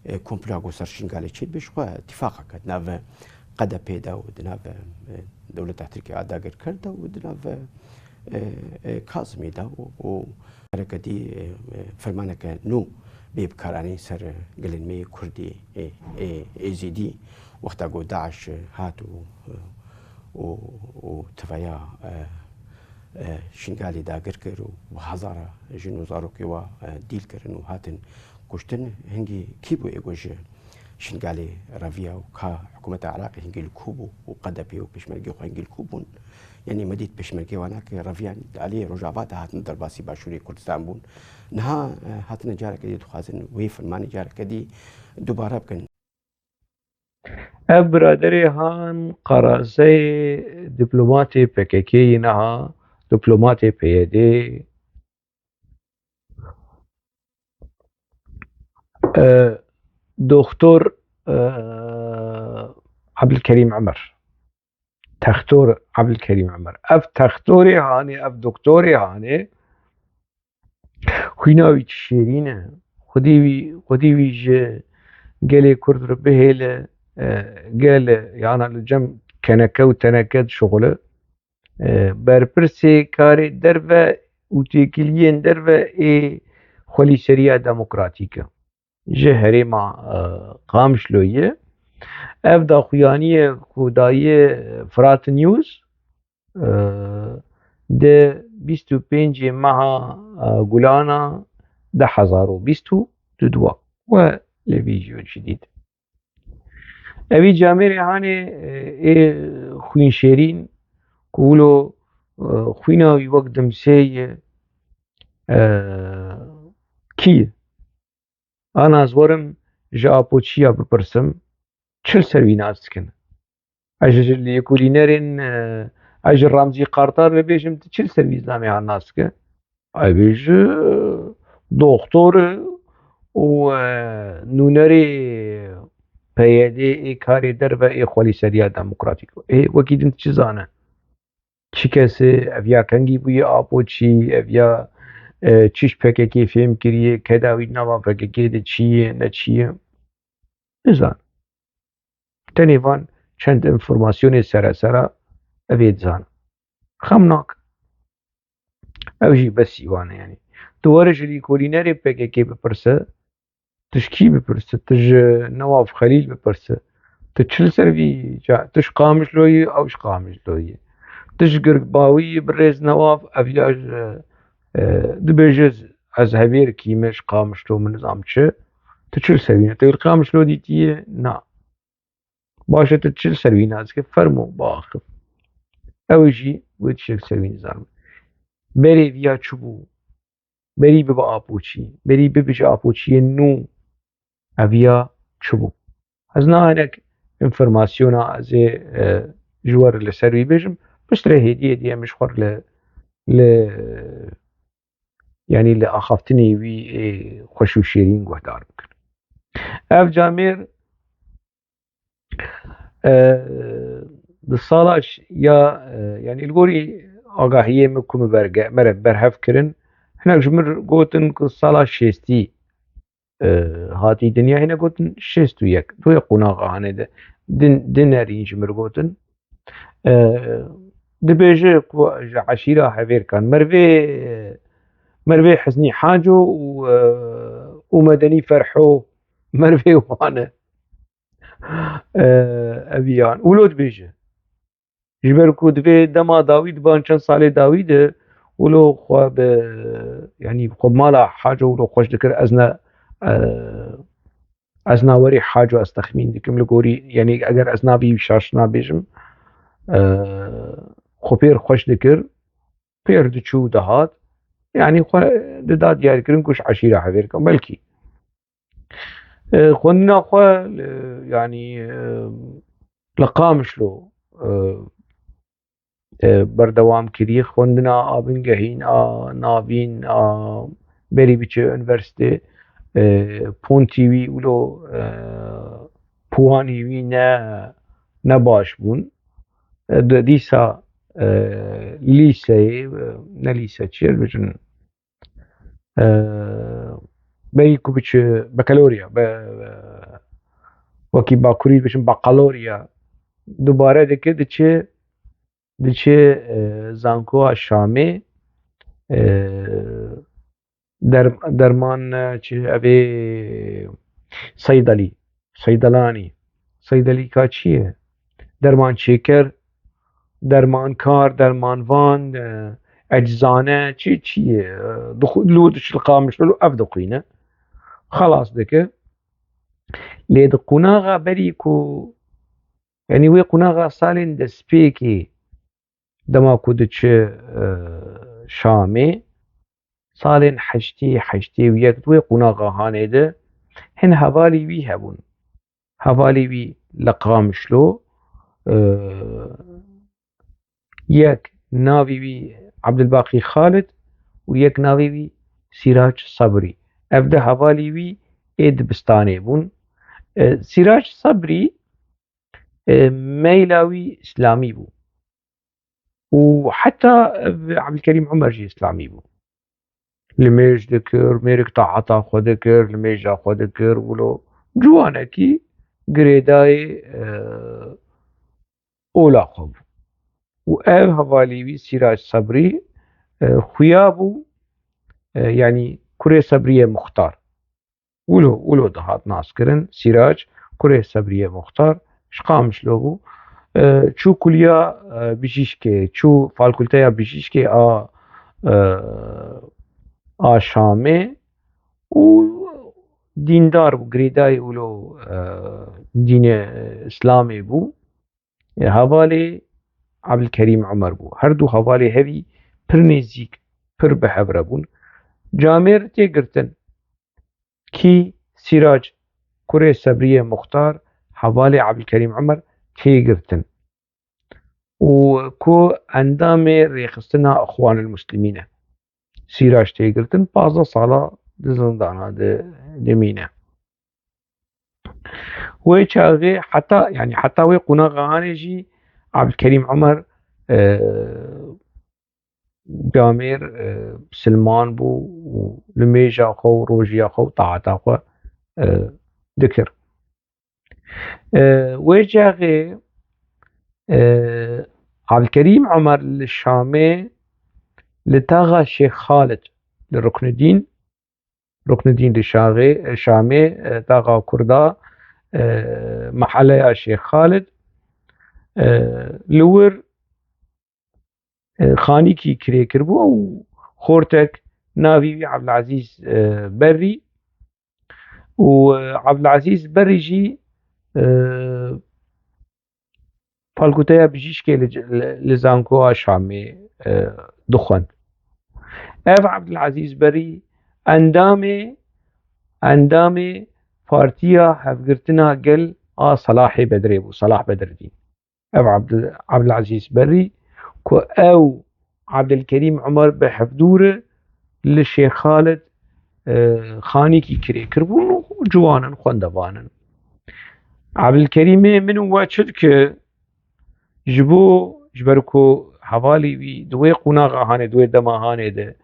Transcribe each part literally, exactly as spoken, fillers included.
e, komploya ku ser Şingalê çêdibe, ji xwe tifaqeke di nav Q D P de û di nav, e, dewleta Tirkiyê a dagirker de û di nav, e, e, Kazimê de û, û carekê dî, e, e, fermaneke nû bê bikaranîn ser gelên me yê Kurdî, e, e, Êzîdî, wexta ku DAIŞ hat û, û, û teveya, e, e, Şingalê dagir kir û bi hezara jin û zarokê wa, e, dîl kirin û hatin kuştin. Hingî kî bû ê ku ji Şingalê reviya û ka hikûmeta Iraqê hingî li ku bû û Q D P û pêşmergê xwe hingî li ku bûn? Yanî me dît pêşmergê wana ke reviyan di aliyê Rojava de hatin derbasî Başûrê Kurdistan bûn. Niha, e, hatine careke dî dixwazin wê fermanê careke dî dubare bikin. Ev biraderê Han Qarazeyê diplomatê P K K yê niha, diplomatê P Y D, e, Doktor, e, Ebdilkerîm Emer. Textor Ebdilkerîm Emer. Ev textorê Hanê, ev doktorê Hanê, xwîna wî çi şêrîn e. Xwedî wî, xwedî wî ji gelê Kurd re bihêle, e, gel, e, yana li cem keneke û teneke dişuxule. E, berpirsê karê derve û têkiliyên derve ê xwelîseriya demokratîk e. Ji herêma, e, Qamişloyê. Ev daxuyaniyê ku daye Firat News, e, di bîst û pêncê meha, e, Gulana du hezar û bîst û dua. We li vîdeo jî dît. Evî camêrê hanê, e, ê xwînşêrîn ku wilo, e, xwîna wî wek dimsê ye, e, kî ye? Ana ez werim ji Apoçiya bipirsim, çi li ser wî nas dikin? Ez ji lêkolînerên, e, ez ji Ramzî Kartal re bêjim, tu çi li ser wî zilamê han nas dike? Ev ê ji doxtor û, e, nûnerê P Y D ê karê derve ê xwelîseriya demokratîk. Ê wekî din çi zane? Çi kesê, ev ya kengî bûye Apoçî, ev ya, e, çi ji P K K fêm kiriye, keda wî nava P K K de çi ye, ne çi ye? Nizan. Tenê van çend informasyonê seresera ev ê dizan. Xem nak. Ew jî besî wan e, yanî. Tu were ji lîkolînerê P K K bipirse, tu ji kî bipirse, tu ji Newaf Xelîl bipirse, tu çi li ser vî ca-, tu ji Qamişloyî, ew ji Qamişloyî. Tu ji Girkbawî birêz Newaf, ev ya ji, e, dibêje ez hevêrkî me ji Qamişlo min nizam çi, tu çi li ser wî ne? Tu li Qamişlo dîtiye? Na. Baş e, tu çi li ser wî nas dike? Fermo, biaxif. Ew jî wê tiştek ser wî nizanim. Berê viya çi bû? Berî bibe Apoçî. Berî bibe ji Apoçiyê nû eviya çi bû? Ez niha hinek informasyona ez ê, e, ji we re li ser wî bêjim. Piştre hêdî hêdî em ji xwe re li, li, yanî li axaftinê wî ê xweş û şêrîn guhdar bikin. Ev camêr, e, di sala ş-, ya, e, yanî li gorî agahiyê min ku min berge-, mere berhev kirin, hinek ji min gotin ku sala şêstî, e, hatî dinya, hine gotin şêst û yek. Duye qonaxa hanê de din, dinerîn ji min gotin. E, dibêje ku ji eşîra Hevêrkan. Mervê, Mervê Hiznî Haco û, e, û Medenî Ferho, mervê wan e. E, ev yan. Wilo dibêje. Ji ber ku divê dema dawî diban çend salê dawî de, wilo xwe bi, yanî xwe mala Haco wilo xweş dikir, ez ne, e, ez nawerê Haco ez texmîn dikim li gorî, yanî eger ez navî şaş nabêjim, e, xwe pêr xweş dikir, pêr diçû dihat, yanî xwe dida diyarkirin ku ji eşîra Hevêrkan, belkî. E, xwendina xwe, e, yanî, e, li Qamişlo, e, e, berdewam kiriye. Xwendina a bingehîn, a navîn, a berî biçe unîversîtê, e, pontî wî wilo, e, puwanî wî ne, ne baş bûn. E, di-, dîsa, e, lîseyê, e, ne lîse çi ye, dibêjin, e, berî ku biçe bakalorya, be-, be-, wekî bakurî dibêjin bakalorya, dubare dike, diçe, diçe, e, zankoya Şamê, e, der-, derman, e, çi, evê seydelî, seydelanî. Seydelîka çi ye? Dermançêker, dermankar, dermanvan, e, eczane, çi, çi ye? E, dixu-, lu diçil qamişlo, lu ev dixwîne. Xelas dike. Lê di qunaxa berî ku, yanî wê qunaxa salên destpêkê dema ku diçe, e, Şamê, salên heştê, heştê û yek di wê qunaxa Hanê de hin hevalî wî hebûn. Hevalê wî li Qamişlo, e, yek navê wî Ebdulbaqî Xalid û yek navê wî Sîrac Sebrî. Ev du hevalê wî ê dibistanê bûn. E, Sîrac Sebrî, e, meyla wî îslamî bû. Û heta, e, Ebdulkerîm Umer jî îslamî bû. Limêj dikir, mêrik taeta xwe dikir, limêja xwe dikir, wilo ciwanekî girêdayê, e, ola xwe bû. Û ev hevalî wî Sîrac Sebrî, e, xuya bû, e, yanî kurê Sebriyê Muxtar. Wilo, wilo dihat naskirin, Sîrac, kurê Sebriyê Muxtar, ji Qamişlo bû. E, çû kuliya, e, bijîşkê, çû fakulteya bijîşkê a, e, a Şamê û dîndar bû, girêdayî wilo, e, dînê Îslamê bû. E, hevalê Ebdulkerîm Umer bû. Her du hevalê hevî pir nêzîk, pir bi hev re bûn. Camêr tê girtin. Kî? Sîrac, kurê Sebriyê Muxtar, hevalê Ebdulkerîm Umer tê girtin. Û ku endamê rêxistina Ixwanil Muslimîn e. Sîrac tê girtin, pazdeh sala di zindana de dimîne. Wê çaxê heta, yanî heta wê qunaxa Hanê jî Ebdulkerîm Umer, e, camêr, e, silman bû û limêja xwe û rojiya xwe û taeta xwe, e, dikir. E, wê çaxê, e, Ebdulkerîm Umer li Şamê, li taxa Şêx Xalid, li Ruknidîn, Ruknidîn li Şaxê, Şamê, e, taxa Kurda, e, meheleya Şêx Xalid, e, li wir, e, xanîkî kirê kiribû û xortek navî wî Ebdulezîz, e, Berrî û, e, Ebdulezîz Berrî jî, e, Fakulteya Bijîşkê li, li, li Zankoya Şamê, e, dixwend. Ev Ebdulezîz Berî endamê, endamê Partiya Hevgirtina Gel a Selahê Bedirê bû, Selah Bedredîn. Ev Ebdul-, Ebdulezîz Berî ku ew Ebdulkerîm Umer bi hevdû re li Şêx Xalid, e, xanîkî kirê kiribûn û ciwan in, xwendevan in. Ebdulkerîmê min û we çi dike? Ji bo, ji ber ku hevalê wî di wê qunaxa Hanê, di wê dema Hanê de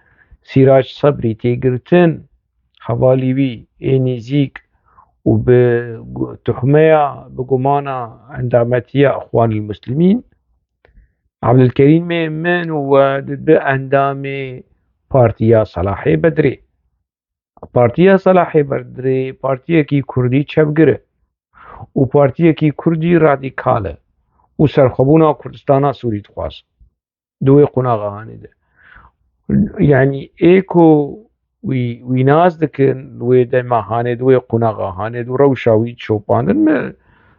Sîrac Sebrî tê girtin, hevalê wî ê nêzîk û bi gu-, tuhmeya, bi gumana endametiya Ixwanil Muslimîn, Ebdulkerîmê min û we dibe endamê Partiya Selahê Bedirê. Partiya Selahê Bedirê partiyekî kurdî çepgir e û partiyekî kurdî radîkal e û serxwebûna Kurdistana Sûrî dixwaz. Di wê qunaxa Hanê de. Yanî ê ku wî, wî nas dikin, wê dema Hanê, di wê qunaxa Hanê, di rewşa wî şopandin, me,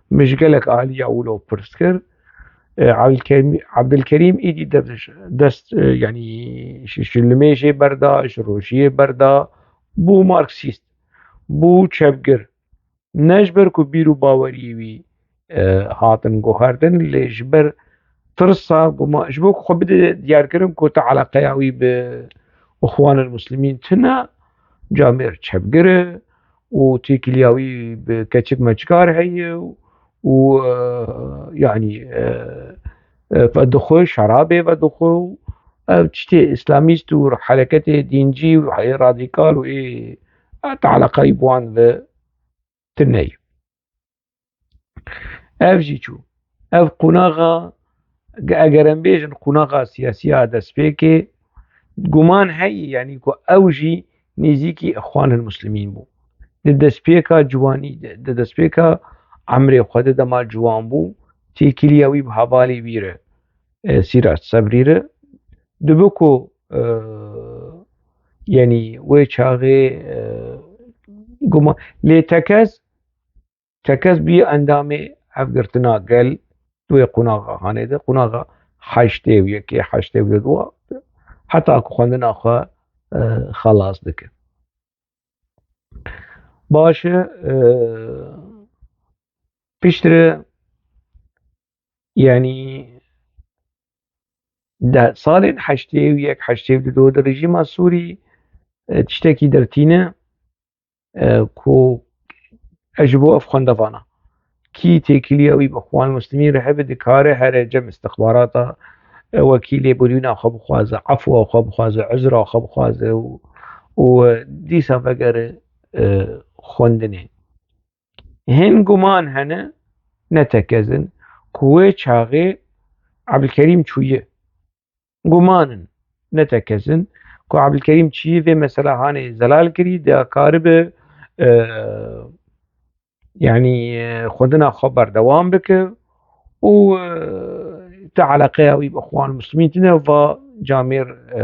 me ji gelek aliya wilo pirs kir. E, Ebdulkerîm, Ebdulkerîm êdî de-, dest, e, yanî ji, ji limêjê berda, ji rojiyê berda, bû marksîst, bû çepgir. Ne ji ber ku bîr û baweriyê wî, e, hatin guhertin, lê ji ber tirsa, guma-, ji bo ku xwe bide diyarkirin ku te eleqeya wî bi Ixwanil Muslimîn tune, camêr çepgir e û têkiliya wî bi keçik meçikar heye û, e, yanî, e, e, vedixwe, şerabê vedixwe û ev tiştê îslamîst û hereketê dîncî û heyê radîkal û ê, e, te eleqeyî bi wan ve tune ye. Ev jî çû. Ev qonaxa, eger em bêjin qonaxa siyasî ya destpêkê, guman heye, yanî ku ew jî nêzîkî Îxwanil Muslimîn bû. Di destpêka ciwanî de, di destpêka emrê xwe de dema ciwan bû, têkiliya wî bi hevalê wî re, e, Sîrac Sebrî re, dibe ku, e, yanî wê çaxê, e, guman, lê tekez, tekez bûye endamê hevgirtina gel di wê qonaxa hanê de, qonaxa heştê û yekê, heştê û du, heta ku xwendina xwe, e, xelas dike. Baş e, e, piştre, yanî di salên heştê û yek, heştê û du de rejîma Sûrî, e, tiştekî dertîne, e, ku ez ji bo ev xwendevana, kî têkiliya wî bi Îxwan Muslimîn re hebe, dikare here cem istixbarata, e, wekî lêborîna xwe bixwaze, efwa xwe bixwaze, uzra xwe bixwaze û, û, e, dîsa vegere, e, xwendinê. Hin guman hene, ne tekezin, ku wê çaxê Ebdulkerîm çûye. Guman in, ne tekezin, ku Ebdulkerîm çûye vê mesela hanê zelal kirî, de karibe, e, yanî, e, xwendina xwe berdewam bike û, e, te eleqeya wî bi Îxwan Muslimîn tine, va camêr, e,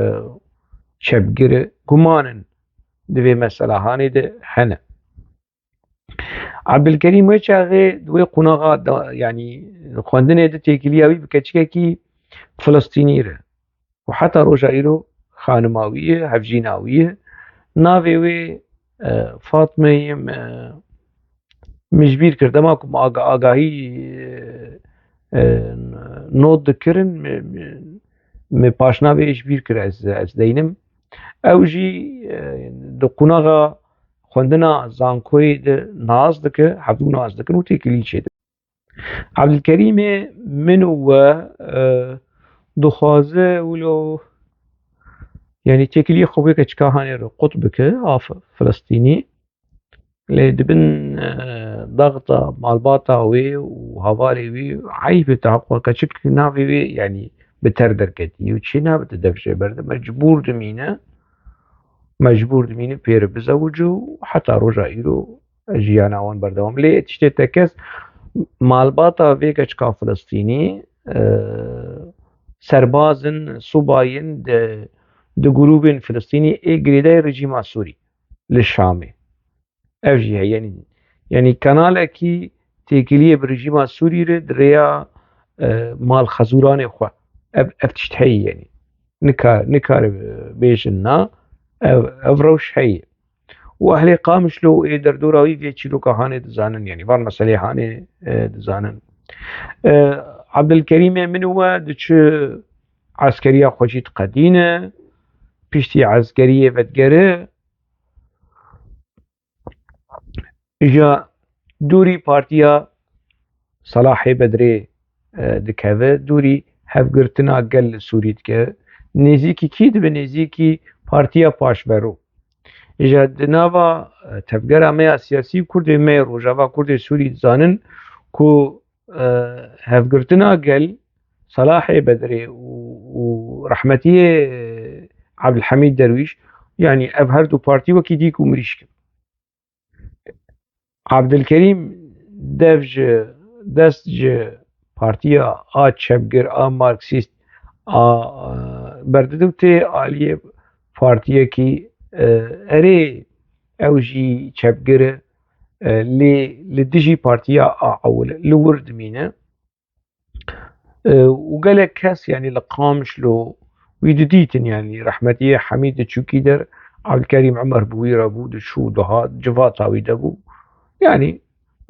çepgir e. Guman in di vê mesela hanê de hene. Ebdulkerîm wê çaxê di wê qonaxa da, yanî xwendinê de têkiliya wî bi keçikekî Filistînî re û heta roja îro xanima wî ye, hevjîna wî ye. Navê wê, e, Fatmeyê min, min ji bîr kir. Dema ku min aga-, agahî, e, e, not dikirin, min, min, min paşnavê ji bîr kir, ez, ez deynim. Ew jî, e, di qonaxa xwendina zankoyê de nas dike, hevdû nas dikin û têkilî çêdibe. Ebdulkerîmê min û we, e, dixwaze wilo, yanî têkiliyê xwe wê keçika hanê re qut bike, a Fi-, Filistînî. Lê di bin, e, daxta malbata wê û hevalê wî eyb e, te heqwa keçik navê wê, yanî bi ter derketî û çê nabe di dev jê berde. Mecbûr dimîne, mecbûr dimîne pê re bizewice û heta roja îro jiyana wan berdewam. Lê tiştê tekez, malbata vê keçika Filistînî, e, serbaz in, subay in di, di grûbên Filistînî ê girêdayî rejîma Sûrî li Şamê. Ev jî heye, yanî, yanî kanalekî têkiliyê bi rejîma Sûrî re di rêya, e, malxezûranê xwe. Ev, ev tişt heye, yanî. Nikar, nikare bêjin na, ev, ev rewş heye. Û ehlê Qamişlo û ê derdora wî vê çîroka hanê dizanin, yanî van meselê hanê, e, dizanin. E, Ebdulkerîmê min û we diçi eskeriya xwe jî diqedîne, piştî eskeriyê vedigere, ji dûrî partiya Selahê Bedrê, e, dikeve, dûrî hevgirtina gel li Sûrî dike. Nêzîkî kî dibe? Nêzîkî partiya Paşverû. Ji di nava, e, tevgera me ya siyasî, Kurdê me yê Rojava, Kurdê Sûrî dizanin ku, e, hevgirtina gel, Selahê Bedrê û, û rehmetiyê, e, Ebdulhemîd Derwîş, yanî ev her du partî wekî dîk û mirîşk in. Ebdulkerîm dev ji dest ji partiya a çepgir, a marksîst, a, e, berdide û tê aliyê partiyekî, e, erê ew jî çepgir e, e, lê li dijî partiya a ewil li wir dimîne. E, û gelek kes, yanî li Qamişlo wî didîtin, yanî rehmetiyê Hemîd diçûkî der, Ebdulkerîm Umer bi wî re bû, diçû dihat, civata wî de bû. Yanî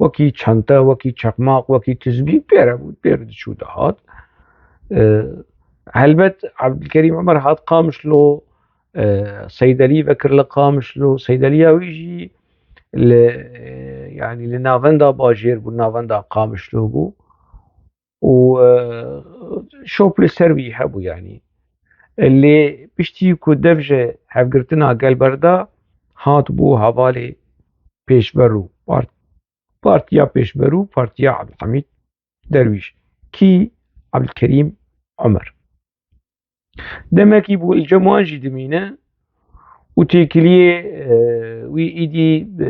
wekî çente, wekî çeqmaq, wekî tizbî pê re bû, pê re diçû dihat. E, helbet Ebdulkerîm Umer hat Qamişlo, e, Seydelî vekir li Qamişlo, Seydeliya wî jî li, e, yanî li navenda bajêr bû, navenda Qamişlo bû. Û, e, şop li ser wî hebû, yanî. Lê piştî ku dev ji hevgirtina gel berda, hat bû hevalê pêşber û part-, Partiya Pêşberû, Partiya Abdulhamîd Derwîş. Kî? Abdulkerîm Omer. Demekî bû li cem wan jî dimîne û têkiliyê, e, wî îdî, e,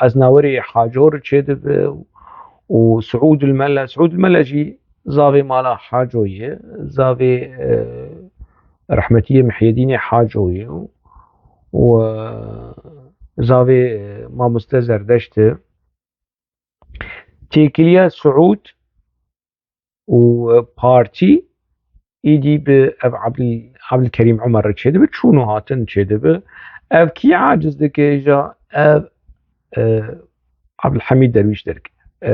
Eznawerê Haco re çêdibe û Siûd el Mele, Siûd el Mele jî zavê mala Haco ye, zavê, e, rehmetiyê Mihyedînê Haco ye û, e, zavê, e, mamoste Zerdeşt e. Têkiliya Siûd û partî îdî bi ev Abdul-, Abdulkerîm Omer re çêdibe, çûn û hatin çêdibe. Ev kî aciz dike îja? Ev, e, Abdulhamîd Derwîş derke. E,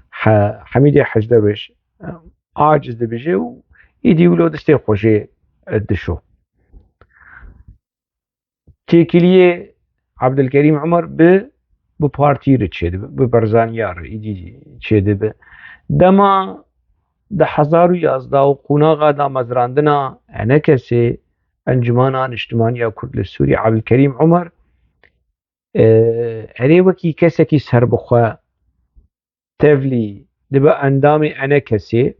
He-, Hemîdê Hec Derwîş, e, aciz dibije û îdî wilo destê xwe jê, e, dişo. Têkiliyê Abdulkerîm Omer bi, bi partî re çêdibe, bi Barzaniya re îdî çêdibe. Dema di hezar û yazdeh û qonaxa damezrandina ENKSê, Encumana Niştimaniya Kurd li Sûrî, Abdulkerîm Omer, e, erê wekî kesekî serbixwe tevlî dibe endamê ENKSê,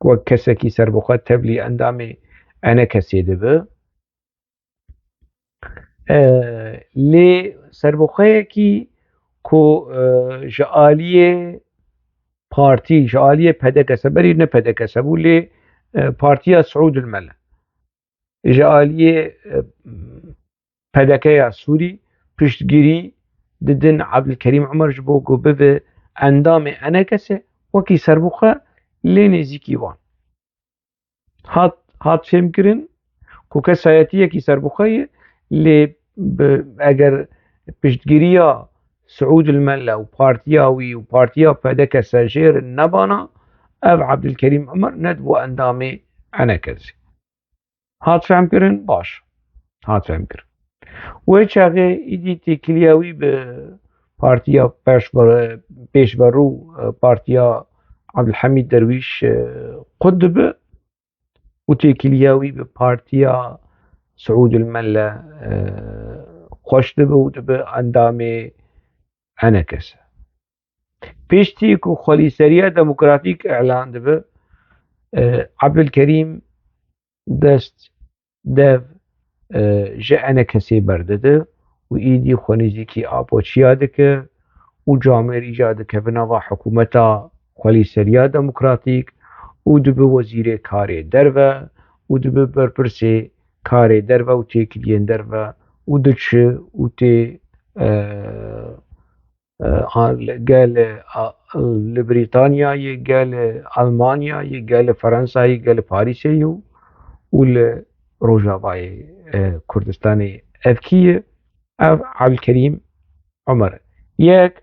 wek kesekî serbixwe tevlî endamê ENKSê dibe. E, lê serbixweyekî ku, e, ji aliyê partî, ji aliyê P D K S, berî ne P D K S bû, lê, e, Partiya Siûd el Mele. Ji aliyê, e, P D K ya Sûrî piştgirî didin Abdulkerîm Omer ji bo ku bibe endamê ENKSê, wekî serbixwe lê nêzîkî wan. Hat, hat fêmkirin ku kesayetiyekî serbixwe ye, lê bi, eger piştgiriya Siûd el Mele û partiya wî û partiya P D K S jê re nebana, ev Abdulkerîm Omer nedibû endamê ENKSê. Hat fehmkirin? Baş. Hat fehmkirin. Wê çaxê îdî têkiliya wî bi Partiya Pêşber-, Pêşberû, e, Partiya Abdulhamîd Derwîş, e, qut dibe û têkiliya wî bi Partiya Siûd el Mele, e, xweş dibe û dibe endamê ENKSê. Piştî ku xwelîseriya demokratîk îlan dibe, e, Abdulkerîm dest dev, e, ji ENKSê berdide û îdî xwe nêzîkî Apoçiya dike û camêrî jî dikeve nava hikûmeta xwelîseriya demokratîk û dibe wezîrê karê derve û dibe berpirsê karê derve û têkiliyên derve û diçe û tê, e, e, a, li, gel, a, li Brîtanyayê, gel Almanyayê, gel Fransayê, gel Parîsê û, û li Rojavayê, e, Kurdistanê. Ev kî ye? Ev Abdulkerîm Omer. Yek,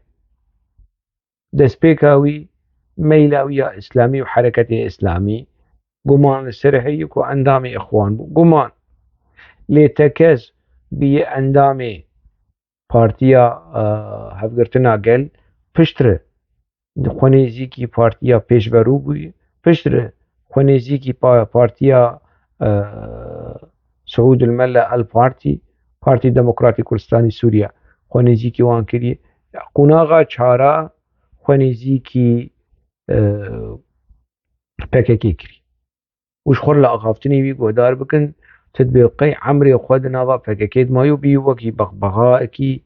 destpêka wî, meyla wî ya îslamî û hereketê îslamî, guman li ser heye ku endamê Îxwan bû. Guman. Lê tekez bûye endamê Partiya, e, Hevgirtina Gel, piştre xwe nêzîkî Partiya Pêşverû bûye, piştre xwe nêzîkî pa-, Partiya, e, Siûd el Mele el Partî, Partî Demokratîk Kurdistanî Sûriye xwe nêzîkî wan kiriye. Qonaxa çara xwe nêzîkî, e, P K K kirî. Û ji xwe re li axaftinê wî guhdar bikin, tu dibê qey emrê xwe di nava P K K de mayo bî wekî bexbexayekî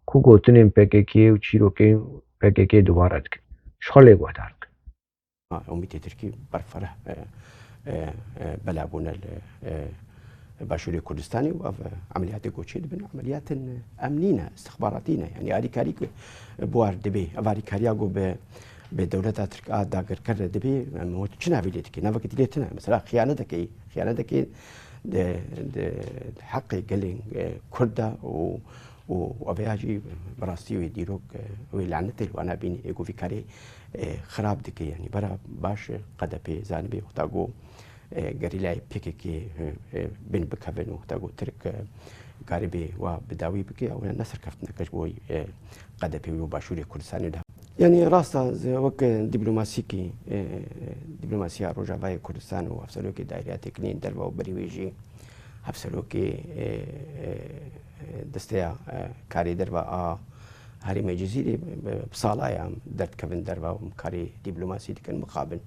ku gotinên P K K û çîrokên P K K dubare dikin. Ji xwe lê guhdar bikin. Ha, Umîtê Tirkî berfereh, e, e, e, bela bûne li, e, Başûrê Kurdistanê û ev, e, emeliyatê ku çêdibin, emeliyatên, e, emnî ne, istixbaratî ne. Yanî alîkarî ku bi war dibê, ev alîkariya ku bi, bi dewleta Tirk a dagirker re dibê, em wê tu çi navî lê dikî? Navekî tu lê tune. Mesela xiyaneteke, xiyaneteke di, di, di heqê gelên, e, Kurd de û, û ev ya jî bi rastî wê dîrok, e, wê lanetê li wana bînî, ê ku vî karê, e, xirab dike. Yanî bera baş, e, Q D P zanibê wexta ku e, gerîlayê P K K, e, e, bin bikevin û heta ku Tirk, e, karibê wa bi dawî bike, ew ne serkeftineke ji bo, e, Q D P û Başûrê Kurdistanê de. Yanî rast e, wek, e, dîplomasîkî, e, e, dîplomasiya Rojavayê Kurdistan û hevserokê Daîreya Têkiliyên Derve û berî wê jî hevserokê, e, e, e, desteya, e, karê derve a Herêmê Cizîrê bi sala ye em derdikevin derve û em karê dîplomasî dikin mixabin.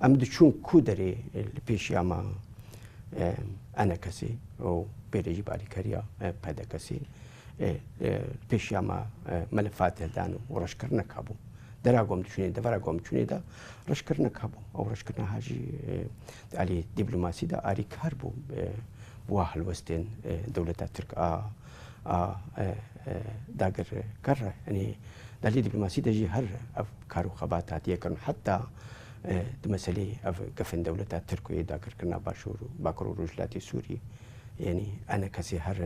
Em diçûn ku derê li pêşiya me, e, enekesê û pêrê jî bi alîkariya, e, P D K S'ê, e, e, pêşiya me, e, melefat hildan û reşkirinek hebû. Dera gom diçûnê, devera gom diçûnê de reşkirinek hebû. Ew reşkirina ha jî, e, di alî dîplomasî de alîkar bû, e, bi wa helwestên, e, dewleta Tirk a, a, e, e, dagirker re. Yanî di alî dîplomasî de jî her ev kar û xebat hatiye kirin. Heta, e, di meselê ev gefên dewleta Tirk û yê dagirkirina Başûr û Bakur û Rojhilatê Sûrî, yanî enekesê her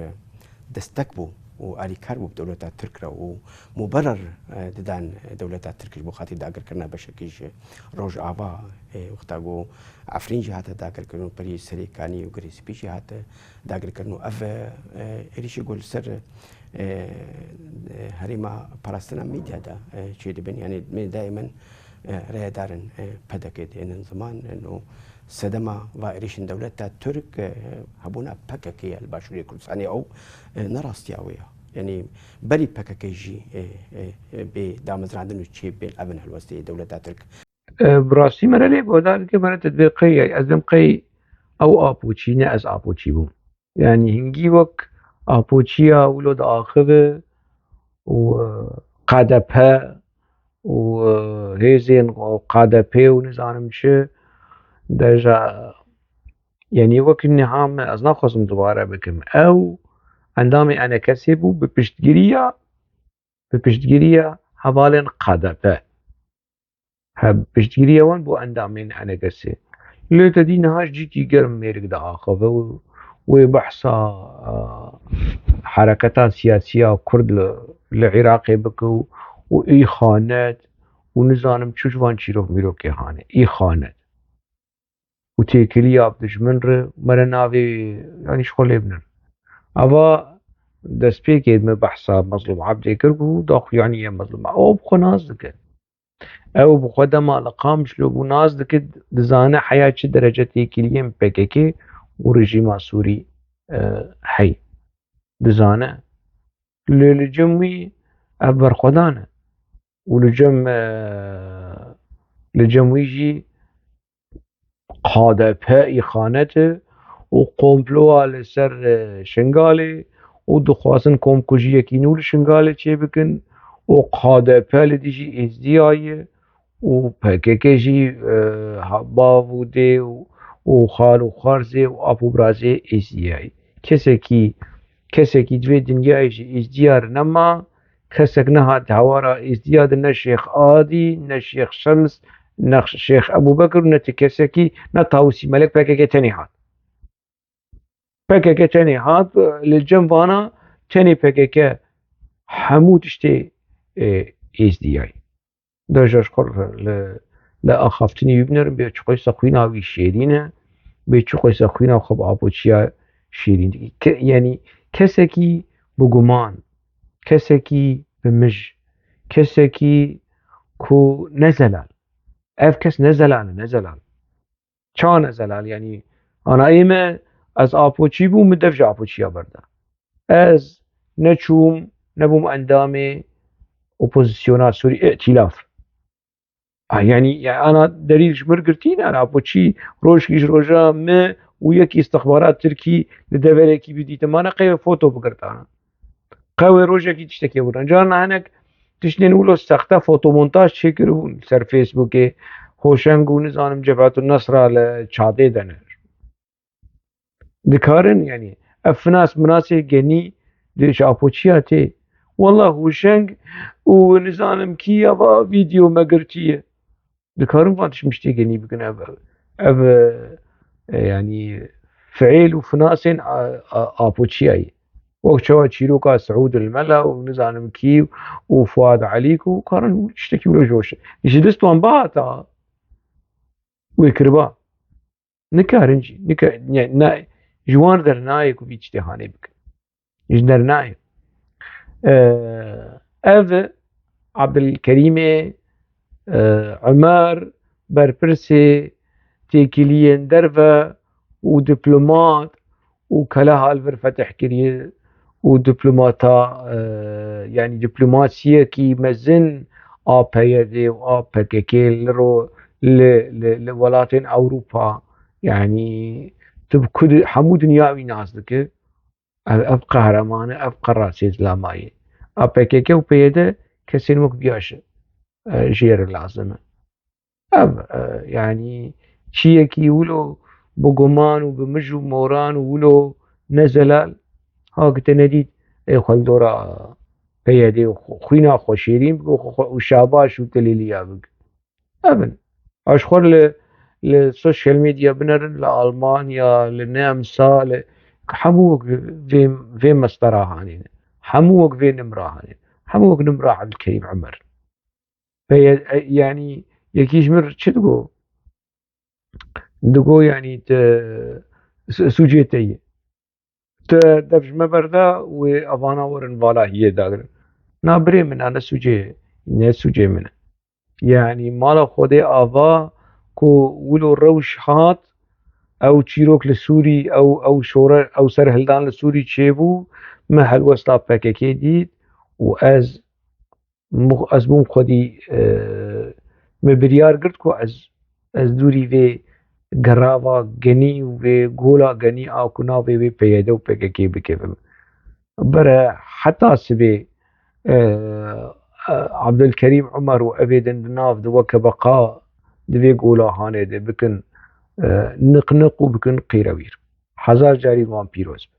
destek bû û alîkar bû bi dewleta Tirk re û muberer, e, didan dewleta Tirk ji bo xatî dagirkirina beşekî ji Rojava, e, wexta ku Efrîn jî hate dagirkirin û perî Serêkanî û Girê Spî jî hate dagirkirin û ev, e, êrîşê ku li ser, e, e, herêma parastina Mîdya de, e, çêdibin. Yanî me daîmen, e, rêyedar in, e, P D K dênin ziman, e, û sedema va êrîşên dewleta Tirk, e, hebûna P K K ye li Başûrê Kurdistanê. Ew, e, ne rastiya wê ye. Yanî berî P K K jî, e, e, e, bê damezrandin û çêbên ev in helwestê dewleta Tirk. E, bi rastî me re lê guhdar dike, me re te divê qey, ez dibêm qey ew apoçî ne ez apoçî bûm. Yanî hingî wek apoçiya wilo diaxive û, e, K D P û, e, hêzên K D P û nizanim çi, deja, yanî wek niha me, ez naxwazim dubare bikim. Ew endamê enekesê bû bi piştgiriya, bi piştgiriya hevalên K D P. He, piştgiriya wan bû endamên enekesê. Lê te dî niha ji cîkî germ mêrik diaxive û wê behsa, e, hereketa siyasiya Kurd li, li Iraqê bike û, û îxanet û nizanim çi ji van çîrok mîrokê hane. Îxanet. Û têkiliya bi dijmin re, me re navê, yanî ji xwe lê binin. Ava destpêkê me behsa Mezlûm Ebdê kir ku daxuyaniye Mezlûm Ebdê. Ew bi xwe nas dike. Ew bi xwe dema li Qamişlo bû nas dike, dizane heya çi derece têkiliyên P K K û rejîma Sûrî, e, hey. Dizane. Lê li cem wî ev berxwedan e. Û li cem, e, li cem wî jî K D P îxanet e û komploa li ser, e, Şingalê û dixwazin komkujiyekî nû li Şingalê çêbikin û K D P li dijî Êzdiya ye û P K K jî, e, ha-, bav û dê û, û xal û xwarzê û ap û birazê Êzdiya ye. Kesekî, kesekî di vê dinyayê ji Êzdiya re nema, kesek nehat hewara Êzdiya de, ne Şêx Adî, ne Şêx Şems, ne Şêx Ebûbekir û ne ti kesekî, ne Tawusî Melek, P K K tenê hat. P K K tenê hat, li cem vana tenê P K K hemû tiştê, e, Êzdiyayê. Deja ji xwe li, li axaftinê wî binerin, bê çiqoysa xwîna wî şêrîn e, bê çiqoysa xwîna xwe bi apoçiya şêrîn dikî. Ke-, yanî kesekî bi guman, kesekî bi mij, kesekî ku ne zelal. Ev kes ne zelal e, ne zelal. Ça ne zelal, yanî ana ê me, ez apoçî bûm, min dev ji apoçiya berda. Ez neçûm, nebûm endamê opozisyona Sûrî, îtîlaf. Ah, yanî, ya ana delîl ji mir girtî ne, ana apoçî rojkî ji roja me û yekî istixbarat Tirkî li deverekî bidîte, ma ne qey wê foto bigirtana. Qewê rojekî tiştekê bûna. Carna hinek tiştên wilo sexte fotomontaj çêkiribûn ser Facebookê, Hoşeng û nizanim Cebhetun Nesra li çadê de ne. Dikarin, yanî, ev finas minasê genî di ji apoçiya tê. Wela Hoşeng û nizanim kî ya va vîdeo me girtiye. Dikarin van tişt miştê genî bikin ev, ev, e, yanî fiil û finasên a, a, apoçiyayê. Wek çawa çîroka Seûd el Mela û nizanim kî û Fuad Elîk û karin tiştekî wilo ji hoş. Ji dest wan bihata wê kiriba. Nikarin jî, nika-, ne, ne, ji wan dernayê ku vî tiştê hanê bikin. Ji dernayê. Ee, ev Abdulkerîmê, e, Umer, berpirsê têkiliyên derve û diplomat û keleha li vir fetih kiriye û diplomata, e, yanî diplomasiyekî mezin a P Y D û a P K K li ro-, li, li, li welatên Ewropa, yanî tu bi ku di-, hemû dinya wî nas dike. Ev, ev qehreman e, ev qerasê zilamayê. A P K K û P Y D kesên wek viya ji, e, jê re lazim e. Ev, e, yanî çiyekî wilo bi guman û bi mij û moran û wilo ne zelal, ha ki te nedît, ê xwe li dora P Y D û xwe-, xwîna xwe şêrîn bike û xwe, xwe û şabaş û telêliya bike. Ev in. Ew ji xwe li, li social media binerin, li Almanya, li Nemsa, li, hemû wek vê, vê mestera hanê ne. Hemû wek vê nimra hanê. Hemû wek nimra Ebdulkerîm Emer. Ve ye-, e, yanî yekî ji min re çi digo? Digo, yanî te s-, sûcê te ye. Tu dev ji me berda, wê evana werin vala hiyê dagirin. Na birê min a, ne sûcê, ne sûcê min e. Yanî mala Xwedê ava ku wilo rewş hat, ew çîrok li Sûrî, ew, ew şore-, ew serhildan li Sûrî çêbû, me helwesta P K K dît û ez mix-, ez bûm xwedî, e, me biryar girt ku ez, ez dûrî vê gerava genî û vê gola genî a ku navê wê P Y D û P K K bikevim. Bere heta sibê, e, e, Abdulkerîm Umer û evê din di nav di weke beqa di vê gola hanê de bikin, e, niqniq û bikin qîrewîr. Hezar carî wan pîroz be.